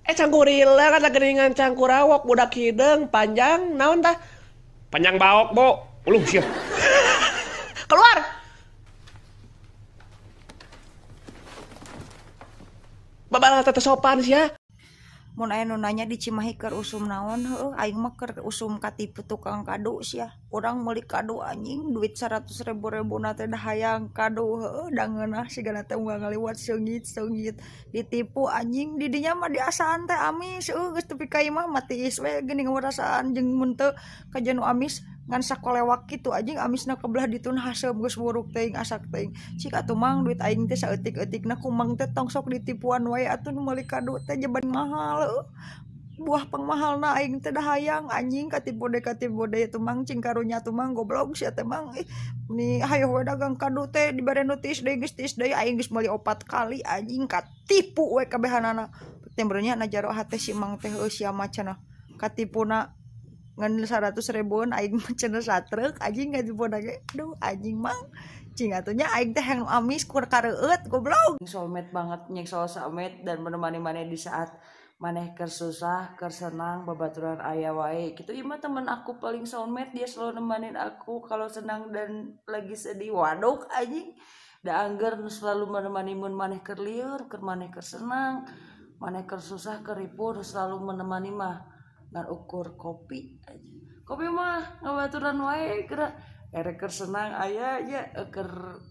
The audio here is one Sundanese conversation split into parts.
Cangkurileung eta geuningan cangkurawok budak hideung panjang naon tah? Panjang baok, Bu. Uluh sia. Keluar. Babalah teh sopan sia. Mun aya nu nanya di Cimahi keur usum naon, heueuh aing mah keur usum katipu tukang kado sia. Urang meuli kado anjing duit 100 ribu-ribuna teh da hayang kado heueuh da ngeunah sigana teh unggal ngaliwat seungit-seungit ditipu anjing di dinya mah diasaan teh amis heueuh geus tepi ka imah mah tiis we geuning ngarasaan jeung mun teu kaja nu amis ngan sakolewak kitu anjing amisna kebelah ditun haseum geus buruk teuing asak teuing. Cik atuh mang duit aing teh saeutik-eutikna ku mang teh tong sok ditipuan wae atuh nu meuli kado teh jeban mahal. Buah pangmahalna aing teh da hayang anjing katipu deui atuh mang cing karunya atuh mang goblok sia teh mang. Ih ni hayoh we dagang kado teh dibere nu tiis deui geus tiis deui aing geus meuli 4 kali anjing katipu we kabehanana. Tembrenya na jaro hate si mang teh heueuh sia mah cenah katipuna ngan 100 ribuan aing mah cenah satrek anjing katipuna ge duh anjing mang cing atuh nya aing teh hayang nu amis kur kareueut goblok. Soulmate banget nyeksol soulmate dan menemani maneh di saat maneh keur susah, keur senang, babaturan aya wae gitu. Ieu mah temen aku paling soulmate, dia selalu nemanin aku kalau senang dan lagi sedih. Waduh anjing, da angger selalu menemani mun maneh keur lieur, keur maneh keur senang, maneh keur susah, keur ripuh, selalu menemani mah ngan ukur kopi aja. Kopi mah ngabaturan wae geura erek keur senang aya nya, keur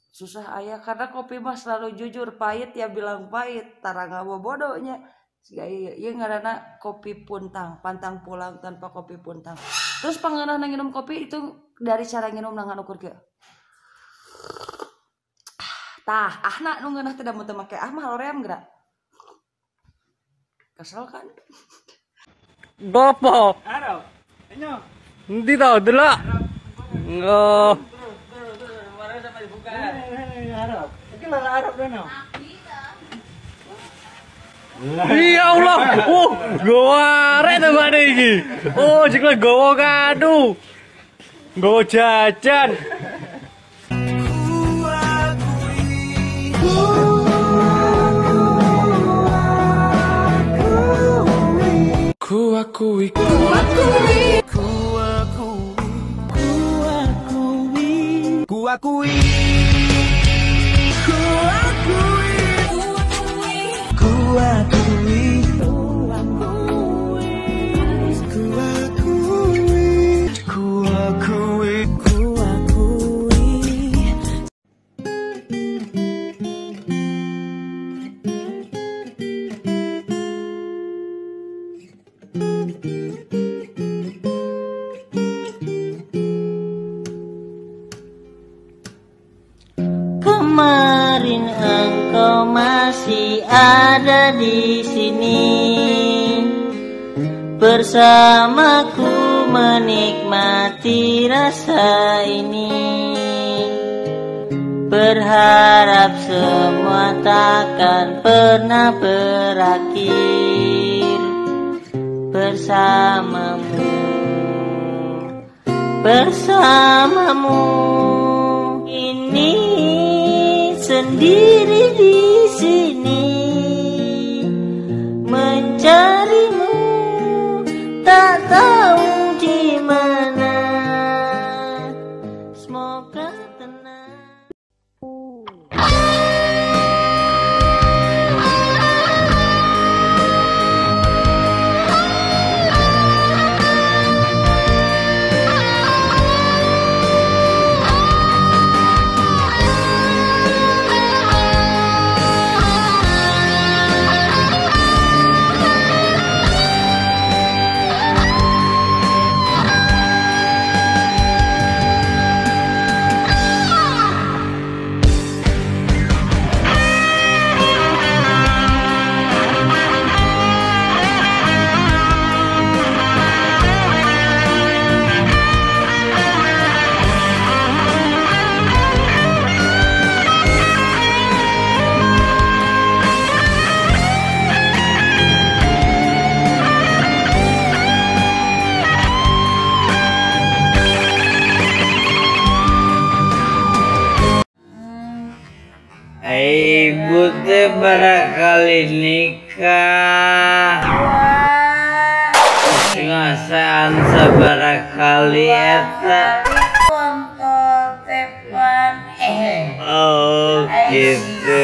susah aya karena kopi mah selalu jujur, pahit ya bilang pahit, tara ngabobodo nya. Siga ieu ngaranna kopi puntang, pantang pulang tanpa kopi puntang. Terus pangeunahna nginum kopi itu dari cara nginum ngan ukur kieu. Tah, ahna nu ngeunah teh da mun teu make ah mah hoream geura. Kesel kan? Gopo? Arab. Enyo. Endi to delok? Oh. Arab. Iki lala Arab dono. Ya Allah, gowo arek tambane iki. Oh, jekle gowo kadu. Gowo jajan. Ku akui, ku akui, ku akui, ku akui, ku akui, ku akui, ku akui, ku akui, ku akui. Kemarin engkau masih ada di sini, bersamaku menikmati rasa ini. Berharap semua takkan pernah berakhir bersamamu, bersamamu. Ini sendiri di sini mencarimu, tak tahu di mana. Semoga tenang. Ibu teh barangkali nikah. Nikah. Ngasaan sabaraha kali eta? Oh gitu.